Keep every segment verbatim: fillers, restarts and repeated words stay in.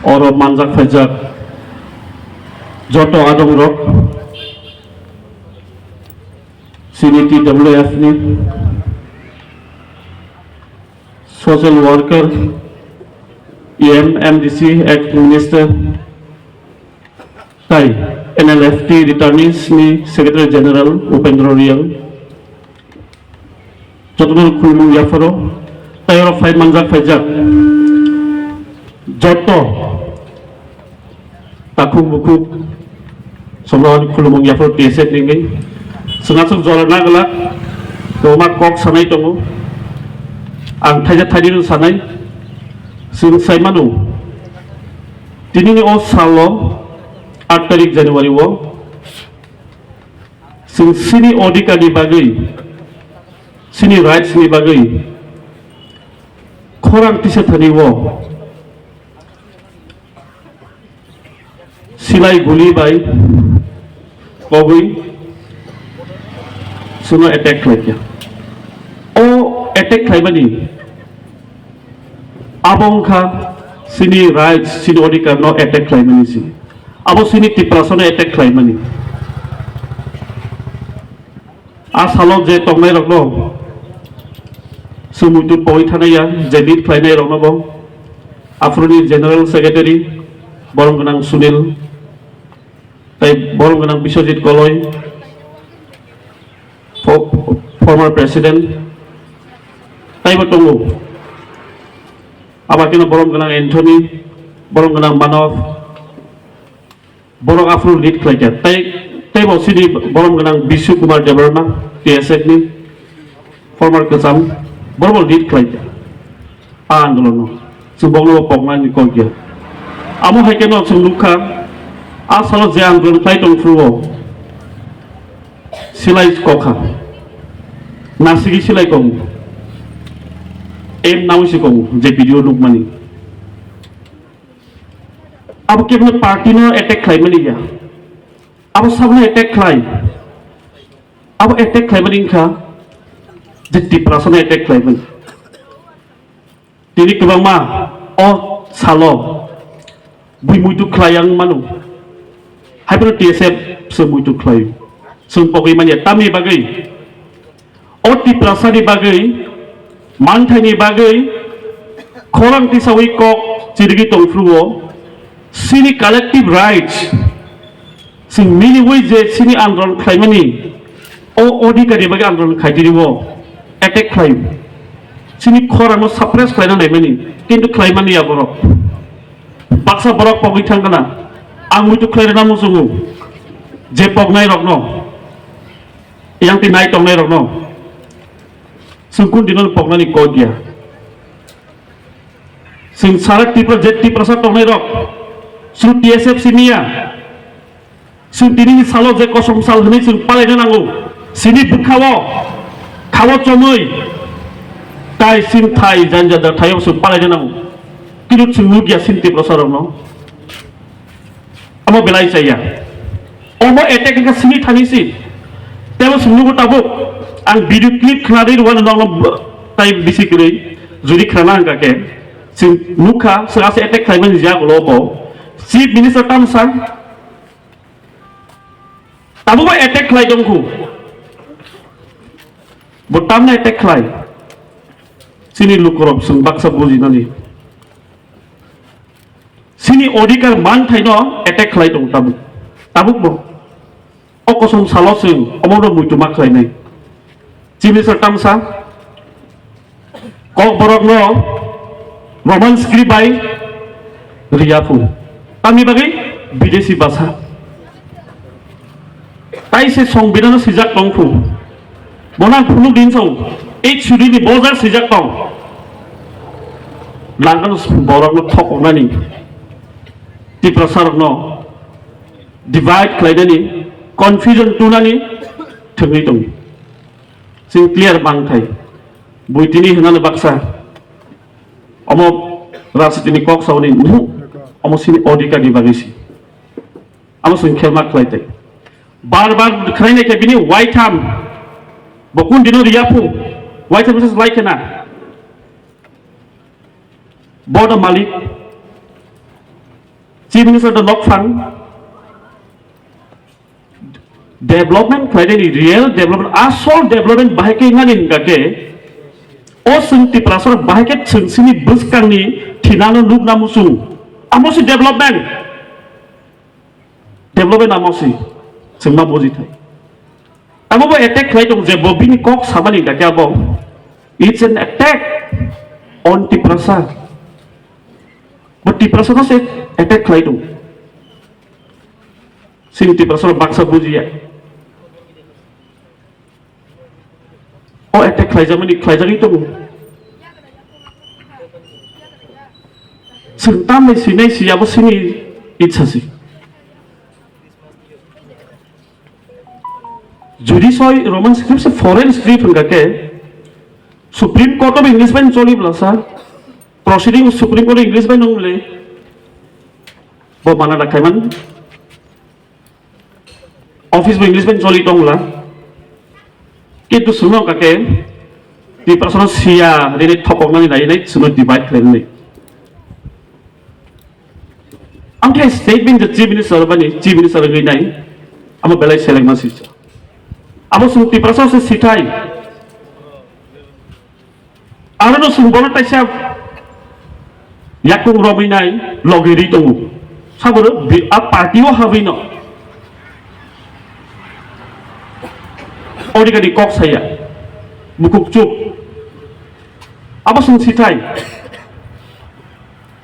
Oro manjak phaijak joto adongrok, C D T W F ni social worker, E M, M D C, ex minister, tai N L F T returnees ni Secretary General Upendra Reang, jotono khulumung yapharo, tai oro phai manjak phaijak joto takhuk bukhuk, somohani khulumung yapharo T S F ni wngwi. Chwng aswk jora nagwlak, kwbangma kok sanai tongo. Ang thaisa thainwi sanai, chwng sai mano, tinini o salo, aat tarik January o, chwng chini odhikar ni bagwi, chini rights ni bagwi khorang tisa thani o silai guli bai kogwi chwngno attack khlaikha. O attack khlaimani abo wngkha chini rights, chini odhikar no attack khlaimani si. Abo chini Tiprasa no attack khlaimani. A salo je tongnai rokno chwng muitu pogwi thanai ya, je lead khlainai rokno bo, aphuruni General Secretary borom gwnang Sunil, tai borom gwnang Biswajit Koloi, fo-, former President, taibo tongo. Abo kheno borom gwnang Anthony, borom gwnang Manav, borok aphuru lead khlaikha. Tai, taibo chini borom gwnang Bishu Kumar Debbarma, T S F ni former kwcham, borokbo lead khlaikha a andolonno. Chwng bokno bo poknani kok ya. Amo hai kheno chwng nukha, a salo je andolon khlai tong phuru o silai kokha, nasigi silai kok, em naui si kok, je video nukmani. Abo kebono party no attack khlaimani ya. Abo sabno attack khlai. Abo attack khlaimani wngkha je Tiprasa no attack khlaimani. Tini kwbangma o salo bui muitu khlai yang mano. Hai phano T S F se muitu khlai. Chwng pogwi manya tamni bagwi. O Tiprasani bagwi, manthaini bagwi khorang tisawi kok chirigwi tong phuru o, chini collective rights, chwng miliwi je chini andolon khlaimani, o odhikar ni bagwi andolon khaitini o attack khlai, chini khorangno suppress khlaina naimani, kintu khlaimani ya borok. Baksa borok pogwi thang kana, ang muitu khlai rwna muchungo, je poknai rokno. Yang twi nai tongnai rokno chwng kun dino poknani kok ya. Chwng sara Tripura, je Tiprasa tongnai rok, chwng T S F simi ya. Chwng tini ni salo je kosom sal hwnwi chwng palaina nango. Sini bwkhao, khao chomwi, tai sin thai janja da thaio chwng palaina nango. Kintu chwng nukya sin Tiprasa rokno. Omo belai chaya. Omo attack wngkha sini thani si. Tebo sini nugo tabuk. Ang video clip khna dei rwano nokno tai bisi kwrwi. Jodi khna hwnkha khe. Sini nukha, sini ase attack khlaimani jak ulo bo. Chief Minister tamsa. Tabuk bo attack khlai tongkhu. Bo tamno attack khlai. Sini lukurok sung baksa bujinani. Sini odhikar manthaino attack khlai tong tabuk. Tabuk bo. O kosom salo chwng omono muitu ma khlainai. Chini sir tamsa kok borokno Roman script bai riya phu. Tamni bagwi bidesi basa. Tai se songbidano swijak tong phu. Bono ang phunuk din sao, ei sudini bojar swijak tong. Langkano borokno thokoknani, Tiprasarokno divide khlainani, confusion tunani thwngwi tongo. Chwng clear bangthai. Buitini hwnano baksa. Omo rajnitini kok saoni nuh, omo sini odhikar ni bagwi si. Amo chwng khelma khlai tei. Bar bar khwlainai khe bini waitham. Bo kun dino riya phu. Waitham se slai khena. Bo da malik. Chief Minister da nok phang development khlainani, real development, asol development bahai khe nani hingka khe o chwng Tiprasa rok bahai khe chwng sini bwskangni thinano nukna muchung. Amo se development. Development amo se chwng ma buji thai. Amo bo attack khlai tong je bo bini kok samani hingka khe abo it's an attack on Tiprasa. Bo Tiprasa no se attack khlai tong. Sini Tiprasa rok baksa bujiya. O attack khlaijak mani khlaijagwi tongo. Chwng tamni sinai si abo sini itsa si. Judi soi Roman script se foreign script hingka khe Supreme Court of English bai choli blasa, proceeding Supreme Court of English bai nung le bo mana da khaiman. Office bo English bai choli tongla. Kintu suno kake Tiprasa no siya rini thopok nani nai nai suno divide khlai nai. Ang khe statement je chief minister bani chief minister ngi nai amo belai seleng ma sisa. Abo sung Tiprasa se sithai. Aro no sung bono taisa yakung romwi nai logi ri tongo. Saboro bi-, a party o habwi no. Odikani kok saya. Bukuk chup. Abo sung sithai.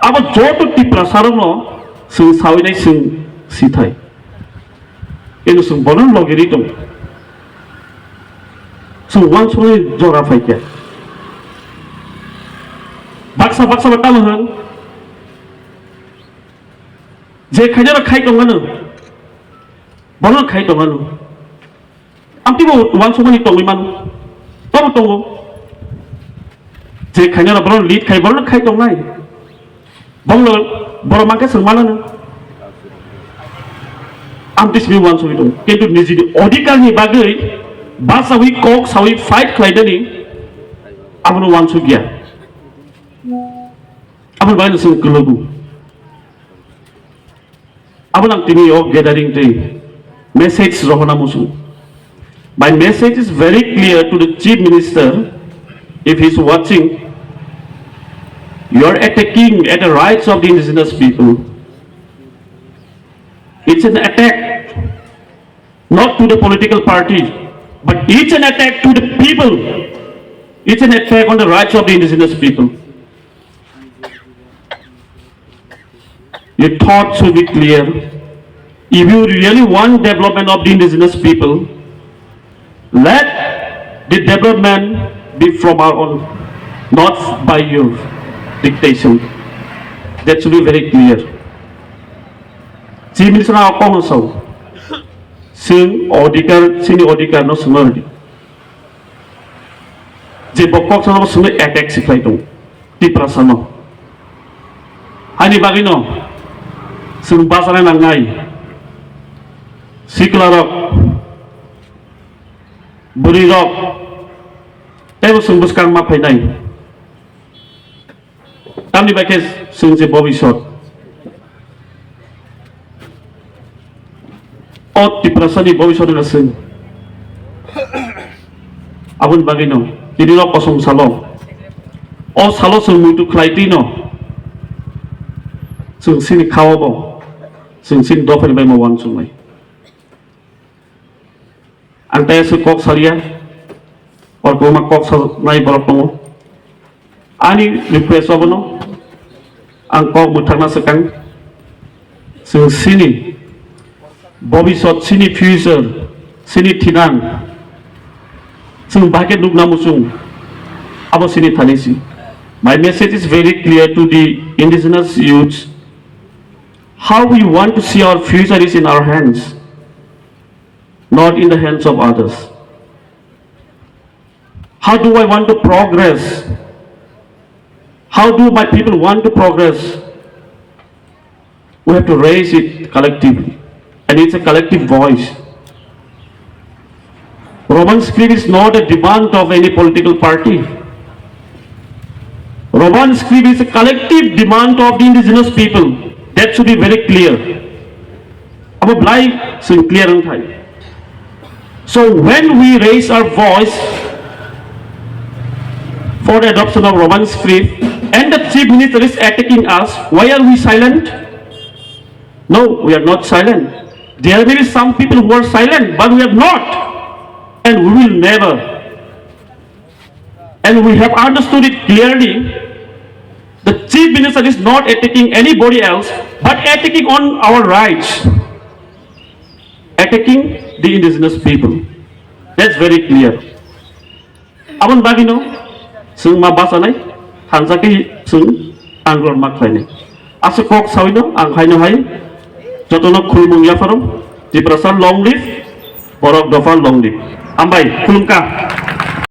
Abo joto Tiprasa rokno chwng sawi nai chwng sithai. Eno chwng bono logi ri tong. Chwng uansuknai jora phai khe. Baksa baksa ba tamo hwn. Je khaina rok khai tong ano. Bono khai tong ano. Amtwi bo uansukmani tongwi mano. Tamo tongo. Je khaina rok bono lead khai, bono khai tongnai. Bongno borok mankhe swng mano no. Amtwi simi uansukwi tongo. Kintu nijini odhikar ni bagwi basawi kok sawi fight khlainani abono uansukya. Aboni bagwi no chwng kwlwgo. Abo nang tini o gathering tei message rohorna muchung. My message is very clear to the Chief Minister, if he is watching, you are attacking at the rights of the indigenous people. It's an attack not to the political party, but it's an attack to the people. It's an attack on the rights of the indigenous people. Your thought should be clear. If you really want development of the indigenous people, let the development be from our own, not by your dictation. That should be very clear. Chief Minister na kok no sao. Sing odhikar, sini odhikar no swngo rwdi. Je bo kok sano swnwi attack si khlai tongo Tiprasa no. Hani bagwi no chwng bachana nangnai. Sikla rok, bwrwi rok, teibo chwng bwskang ma phainai. Tamni bai khe chwng je bobisot. O Tiprasani bobisot wngkha chwng. Aboni bagwino tini no kosom salo. O salo chwng muitu khlai twi no. Chwng chini khao bo. Chwng chini dophani bai ma uansuknai. Ang tei aswk kok salia, o kwbangma kok sanai borok tongo. Ani request abono ang kok mwthangna swkang. Chwng sini bobisot, sini future, sini thinang, chwng bahai khe nukna muchung, abo sini thani si. My message is very clear to the indigenous youths. How we want to see our future is in our hands, not in the hands of others. How do I want to progress? How do my people want to progress? We have to raise it collectively. And it's a collective voice. Roman script is not a demand of any political party. Roman script is a collective demand of the indigenous people. That should be very clear. Abo belai chwng clear wng thai. So when we raise our voice for the adoption of Roman script and the Chief Minister is attacking us, why are we silent? No, we are not silent. There may be some people who are silent, but we are not. And we will never. And we have understood it clearly. The Chief Minister is not attacking anybody else, but attacking on our rights, attacking the indigenous people. That's very clear. Aboni bagwino chwng ma bachanai, thansa khe chwng anglor ma khlainai. Aswk kok sawino ang haino hai jotono khulumung yapharo, Tiprasa long live, Borok Dopha long live. Hambai, khulumkha.